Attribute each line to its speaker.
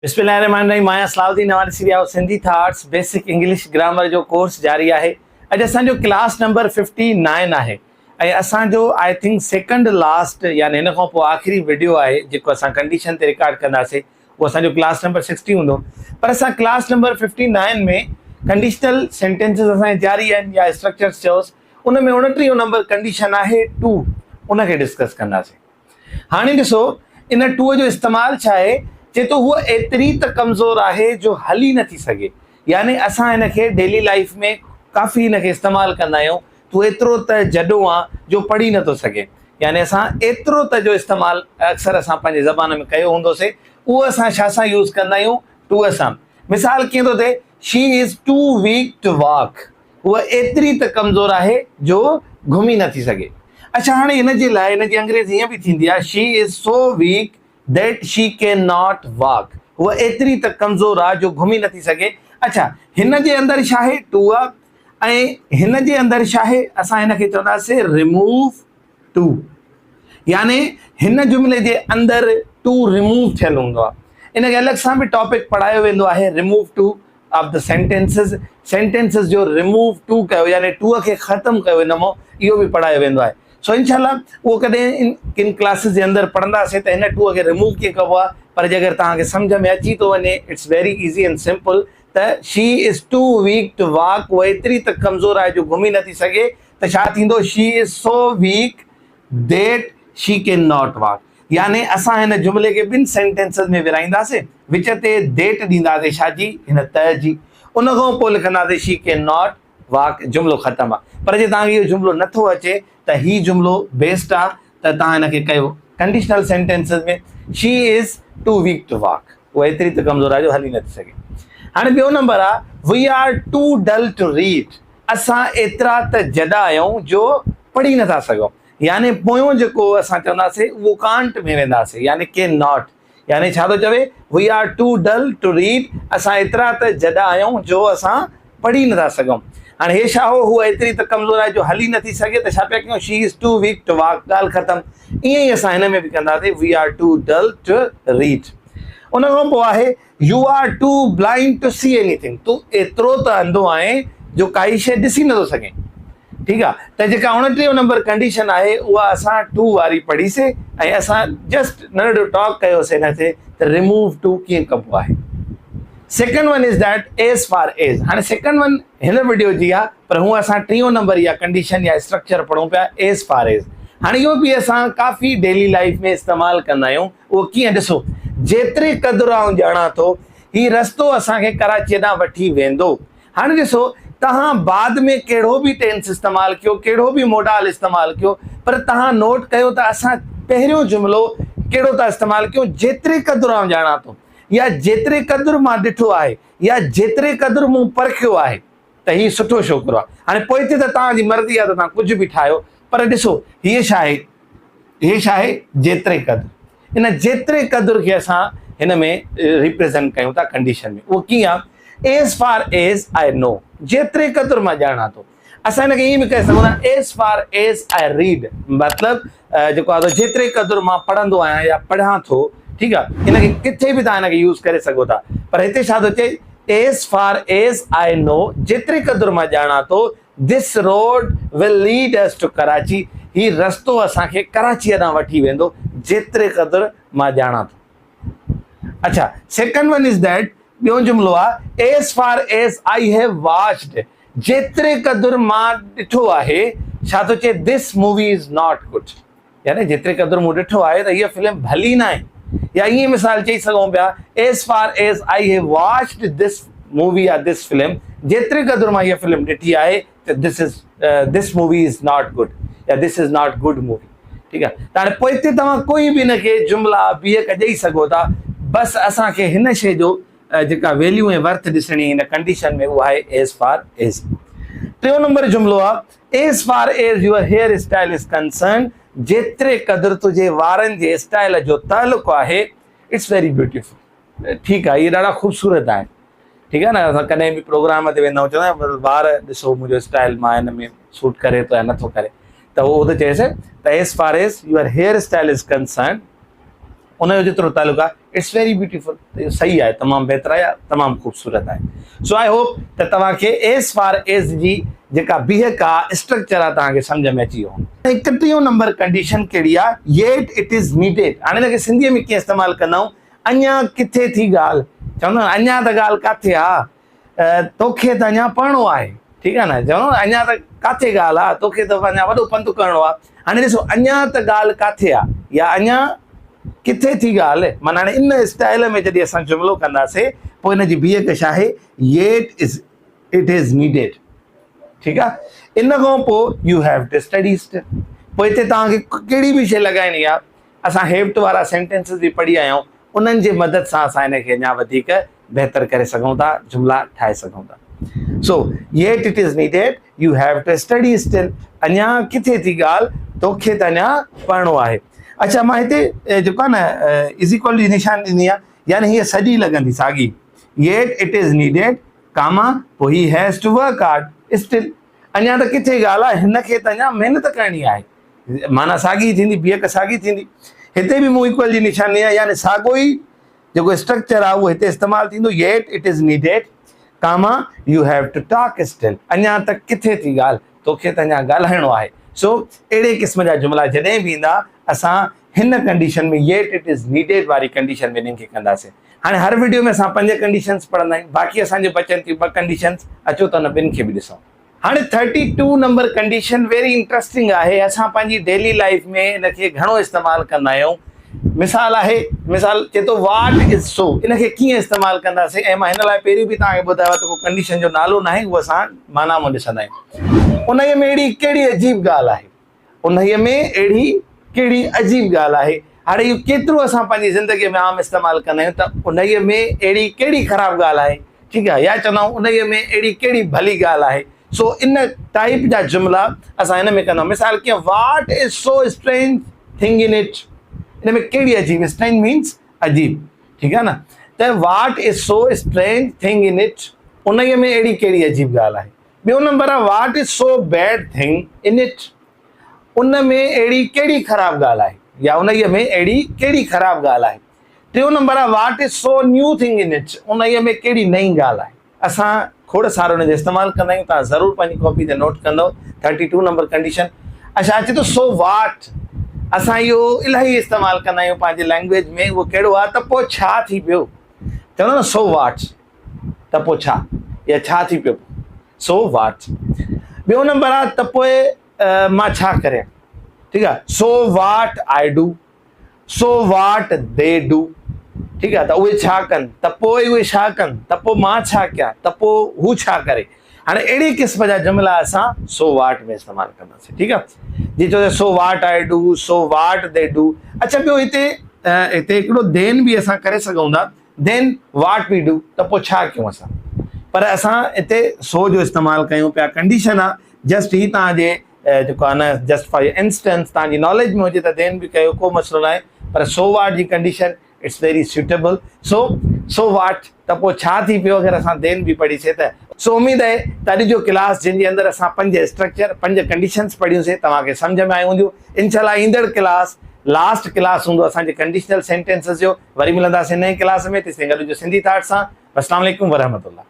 Speaker 1: بسم الله الرحمٰن الرحيم مان آهيان صلاح الدين نوان ڏسي رهيا آهيو Sindhi thoughts basic English grammar جو ڪورس جاري آهي اڄ اسان جو ڪلاس نمبر 59 آهي ۽ اسان جو I think second last يعني هن کان پوء آخري وڊيو آهي جيڪو اسان ڪنڊيشن تي رڪارڊ ڪنداسي اهو اسان جو ڪلاس نمبر 60 هوندو پر اسان ڪلاس نمبر 59 ۾ ڪنڊيشنل سينٽينسز اسان جا جاري آهن يا اسٽرڪچرز چئوس ان ۾ 29 نمبر ڪنڊيشن آهي ٽو ان کي ڊسڪس ڪنداسي. هاڻي ڏسو ان ٽوء جو استعمال ڇا آهي، چئي ٿو هوء ايتري ته ڪمزور آهي جو هلي نه ٿي سگهي. يعني اسان هن کي ڊيلي لائيف ۾ ڪافي هن کي استعمال ڪندا آهيون، تون ايترو ته جڏو آن جو پڙهي نه ٿو سگهين. يعني اسان ايترو ته جو استعمال اڪثر اسان پنهنجي زبان ۾ ڪيو هوندوسي، اهو اسان ڇا سان يوز ڪندا آهيون؟ ٽوء سان. مثال ڪيئن ٿو ٿئي، She is too weak to walk. هوء ايتري ته ڪمزور آهي جو گهمي نه ٿي سگهي. اڇا هاڻي هن جي لاء هن جي انگريزي ائين به ٿيندي آهي She is so weak that she can not walk. هوء ايتري ته ڪمزور آهي جو گهمي نه ٿي سگهي. اڇا هن جي اندر ڇا آهي؟ ٽو آهي ۽ هن جي اندر ڇا آهي؟ اسان هن کي چونداسين ريموو ٽو يعني هن جملي جي اندر ٽو ريموو ٿيل هوندو آهي. ان کي الڳ سان به ٽاپڪ پڙهايو ويندو آهي remove to of the sentences, sentences جو ريموو ٽو ڪيو يعني ٽو کي ختم ڪيو ان مان اهو به پڙهايو ويندو آهي. سو انشاء الله اهو ڪڏهن ڪن ڪلاسز جي اندر پڙهنداسين ته هن ٽو کي ريموو ڪيئن ڪبو آهي پر جي اگر توهان کي سمجهه ۾ اچي ٿو وڃي it's very easy and simple ته she is too weak to walk هوء ايتري ته ڪمزور آهي جو گهمي نٿي سگهي ته ڇا ٿيندو she is so weak that she can not walk يعني اسان هن جملي کي ٻن سينٽينسز ۾ ورهائينداسين وچ تي that ڏينداسين ڇا جي هن ته جي ان کان پوء لکنداسين شي ڪين not walk جملو ختم آ پر جي توهان کي اهو جملو نٿو اچي ته هي جملو بيسٽ آ ته توهان هن کي ڪيو conditional sentences ۾ she is too weak to walk هوء ايتري ته ڪمزور آهي جو هلي نٿي سگهي. هاڻي ٻيو نمبر آ we are too dull to read اسان ايترا ته جڏا آهيون جو پڙهي نٿا سگهون يعني پويون جيڪو اسان چونداسين اهو ڪانٽ ۾ وينداسين يعني ڪين not يعني ڇا ٿو چوي we are too dull to read اسان ايترا ته جڏا آهيون جو اسان پڙهي نٿا سگهون. هاڻي هي ڇا هو؟ هوء ايتري ته ڪمزور آهي جو هلي نٿي سگهي ته ڇا پيا ڪيون؟ She is too weak to walk ڳالهه ختم. ائين ئي اسان هن ۾ به ڪنداسين we are too dull to read. ان کان پوء آهي you are too blind to see anything تون ايترو ته انڌو آهين جو ڪائي شيء ڏسي نٿو سگهين. ٺيڪ آهي ته جيڪا 29 نمبر ڪنڊيشن آهي اها اسان ٽو واري پڙهيسي ۽ اسان جسٽ ننڍڙو ٽاڪ ڪيوسي هن تي ته ريموو ٽو ڪيئن ڪبو آهي. Second one is that as far as هاڻي سيڪنڊ ون هن وڊيو جي آ پر هونء اسان ٽيون نمبر يا ڪنڊيشن يا اسٽرڪچر پڙهون پيا ايز فار ايز هاڻي اهو به اسان ڪافي ڊيلي لائيف ۾ استعمال ڪندا آهيون اهو ڪيئن ڏسو جيتري قدر آئون ڄاڻان ٿو هي رستو اسان کي ڪراچيء ڏانهن وٺي ويندو هاڻي ڏسو توهان بعد ۾ ڪهڙو به ٽينس استعمال ڪيو ڪهڙو به موڊال استعمال ڪيو پر توهان نوٽ ڪيو ته اسان پهريون جملو ڪهڙو ٿا استعمال ڪيون جيتري قدر آئون ڄاڻان ٿو يا جيتري قدر مان ڏٺو آهي يا جيتري قدر مون پرکيو آهي ته هي سٺو ڇوڪرو آهي. هاڻي پوئتي ته توهان جي مرضي آهي ته توهان ڪجهه به ٺاهيو پر ڏسو هيء ڇا آهي؟ هيء ڇا آهي؟ جيتري قدر. ان جيتري قدر کي اسان هن ۾ ريپريزنٽ ڪيون ٿا ڪنڊيشن ۾. اهو ڪيئن آهي؟ As far as I know جيتري قدر مان ڄاڻان ٿو. اسان هن کي ائين به ڪري سگهون ٿا as far as I read مطلب جيڪو آهي جيتري قدر مان پڙهندو آهيان يا پڙهان ٿو ٺيڪ آهي ان کي ڪٿي به توهان هن کي يوز ڪري سگهو ٿا پر هتي ڇا ٿو چئي as far as I know جيتري قدر مان ڄاڻان ٿو this road will lead us to Karachi هي رستو اسان کي ڪراچيء ڏانهن وٺي ويندو جيتري قدر مان ڄاڻان ٿو. اڇا سيڪنڊ ون is that ٻيون جملو آ as far as I have watched جيتري قدر مان ڏٺو آهي ڇا ٿو چئي this movie is not good يعني جيتري قدر مون ڏٺو آهي ته هيء فلم ڀلي ناهي يا ائين مثال چئي سگهون پيا as far as I have watched this movie يا this film جيتري قدر مان هيء فلم ڏٺي آهي ته this is this movie is not good يا this is not good movie ٺيڪ آهي ته هاڻي پوئتي توهان ڪوئي به ان کي جملا بيهڪ ڏئي سگهو ٿا بس اسان کي هن شيء جو جيڪا ويليو ۽ ورٿ ڏسڻي هن ڪنڊيشن ۾ اها آهي ايز فار ايز ٽيون نمبر جملو آهي as far as your hair style is concern جيتري قدر تنهنجي وارن جي اسٽائل جو تعلق آهي it's very beautiful ٺيڪ آهي اهي ڏاڍا خوبصورت آهن ٺيڪ آهي نه اسان ڪڏهن به پروگرام تي ويندا آهيون چوندا آهيون وار ڏسو منهنجو اسٽائل مان هن ۾ سوٽ ڪري ٿو يا نٿو ڪري ته اهو ته چيس ته as far as your hair style is concern ان جو جيترو تعلق آهي It's very beautiful ته اهو صحيح آهي تمام بهتر آهي تمام خوبصورت آهي. سو I hope ته توهان کي ايز فار ايز جي جيڪا بيهڪ آهي اسٽرڪچر آهي توهان کي سمجهه ۾ اچي ويو هوندو. ايڪٽيهون نمبر ڪنڊيشن ڪهڙي آهي ييٽ it is needed هاڻي هن کي سنڌيء ۾ ڪيئن استعمال ڪندا آهيون اڃا ڪٿي ٿي ڳالهه چوندا آهن اڃا ته ڳالهه ڪاٿي آ توکي ته اڃا پڙهڻو آهي ٺيڪ آهي نه چوندا اڃا ته ڪاٿي ڳالهه آ توکي ته اڃا وڏو پنڌ ڪرڻو آ هاڻي ڏسو اڃا ته ڳالهه ڪاٿي آ يا اڃا ڪٿي ٿي ڳالهه معنيٰ هاڻي ان اسٽائل ۾ جڏهن اسان جملو ڪنداسي پوء ان جي بيهڪ ڇا آهي yet is it is needed ٺيڪ آ ان کان پوء you have to study still پوء هتي توهان کي ڪهڙي به شيء لڳائڻي آ اسان have two وارا سينٽينسز به پڙهي آيا آهيون انهن جي مدد سان اسان ان کي اڃا وڌيڪ بهتر ڪري سگهون ٿا جملا ٺاهي سگهون ٿا so yet it is needed you have to study still اڃا ڪٿي ٿي ڳالهه توکي ته اڃا پڙهڻو آهي اڇا مان هتي جيڪو آهي نه از ايڪول جي نشان ڏني آهي يعني هيء سڄي لڳندي ساڳي yet it is needed comma پوء he has to work hard still اڃا ته ڪٿي ڳالهه آهي هن کي ته اڃا محنت ڪرڻي آهي معنيٰ ساڳي ئي ٿيندي، بيهڪ ساڳي ٿيندي. هتي به مون ايڪول جي نشاني آهي يعني ساڳو ئي جيڪو اسٽرڪچر آهي اهو هتي استعمال ٿيندو yet it is needed comma you have to talk still اڃا ته ڪٿي ٿي ڳالهه توکي ته اڃا ڳالهائڻو آهي سو اهڙي قسم جا جملا جڏهن به ايندا اسان هن condition ۾ yet it is needed واري ڪنڊيشن ۾ انهن کي ڪنداسين هاڻي هر وڊيو ۾ اسان پنج ڪنڊيشنز پڙهندا آهيون باقي اسان جي بچن ٿيون ٻه ڪنڊيشنز اچو ته ان ٻن کي به ڏسون. هاڻي thirty two number condition very interesting آهي اسان پنهنجي ڊيلي لائيف ۾ ان کي گهڻو استعمال ڪندا آهيون مثال آهي مثال چئي ٿو واٽ از سو ان کي ڪيئن استعمال ڪنداسين ۽ مان هن لاء پهريون به توهان کي ٻڌايو آهي ته ڪو ڪنڊيشن جو نالو ناهي اهو اسان معنيٰ مان ڏسندا آهيون انهيء ۾ اهڙي ڪهڙي عجيب ڳالهه آهي انهيء ۾ اهڙي ڪهڙي عجيب ڳالهه آهي؟ هاڻي اهو ڪيترو اسان پنهنجي زندگيء ۾ عام استعمال ڪندا آهيون ته انهيء ۾ اهڙي ڪهڙي خراب ڳالهه آهي؟ ٺيڪ آهي يا چوندا آهيون انهيء ۾ اهڙي ڪهڙي ڀلي ڳالهه آهي؟ سو ان ٽائيپ جا جملا اسان هن ۾ ڪندا آهيون. مثال ڪيئن what is so strange thing in it ان ۾ ڪهڙي عجيب اسٽرينج مينس عجيب ٺيڪ آهي نه ته what is so strange thing in it انهيء ۾ اهڙي ڪهڙي عجيب ڳالهه آهي؟ ٻيو نمبر آهي what is so bad thing in it ان ۾ اهڙي ڪهڙي خراب ڳالهه آهي يا انهيء ۾ اهڙي ڪهڙي خراب ڳالهه آهي. ٽيون نمبر آهي what is so new thing in it انهيء ۾ ڪهڙي نئين ڳالهه آهي. اسان کوڙ سارو ان جو استعمال ڪندا آهيون توهان ضرور پنهنجي ڪاپي تي نوٽ ڪندؤ ٿرٽي ٽو نمبر ڪنڊيشن اڇا اچي ٿو سو واٽ اسان اهو الاهي استعمال ڪندا آهيون پنهنجي لينگويج ۾ اهو ڪهڙو آهي ته پوء ڇا ٿي پيو چوندا نه سو واٽ ته پوء ڇا يا ڇا ٿي پيو سو واٽ ٻيو نمبر آ ته پوء مان ڇا ڪريان ٺيڪ آ so what I do so what they do ٺيڪ آ ته اهي ڇا ڪن ته پوء اهي ڇا ڪن ته پوء مان ڇا ڪيان ته پوء هو ڇا ڪري هاڻي اهڙي قسم جا جملا اسان سو واٽ ۾ استعمال ڪنداسين ٺيڪ آ جي چوندي so what I do so what they do اڇا ٻيو هتي هتي هڪڙو دين به اسان ڪري سگهون ٿا Then what we do ته پوء ڇا ڪيون اسان پر اسان اتي سو جو استعمال ڪيون پيا ڪنڊيشن آ جسٽ هي توهان جي جيڪو آ نه جسٽ فار انسٽنس توهان جي ناليج ۾ هجي ته دين به ڪيو ڪو مسئلو ناهي پر سو واٽ جي condition it's very suitable so so what ته پوء ڇا ٿي پيو اگر اسان دين به پڙهي سي ته سو اميد آهي ته اڄ جو ڪلاس جنهن جي اندر اسان پنج اسٽرڪچر پنج ڪنڊيشنس پڙهيون سي توهان کي سمجهه ۾ آيون هونديون انشاء الله ايندڙ ڪلاس لاسٽ ڪلاس هوندو اسان جي ڪنڊيشنل سينٽينسز جو وري ملنداسين نئين ڪلاس ۾ تيستائين گڏ هجو سنڌي ٿاٽ سان السلام عليڪم ورحمة الله.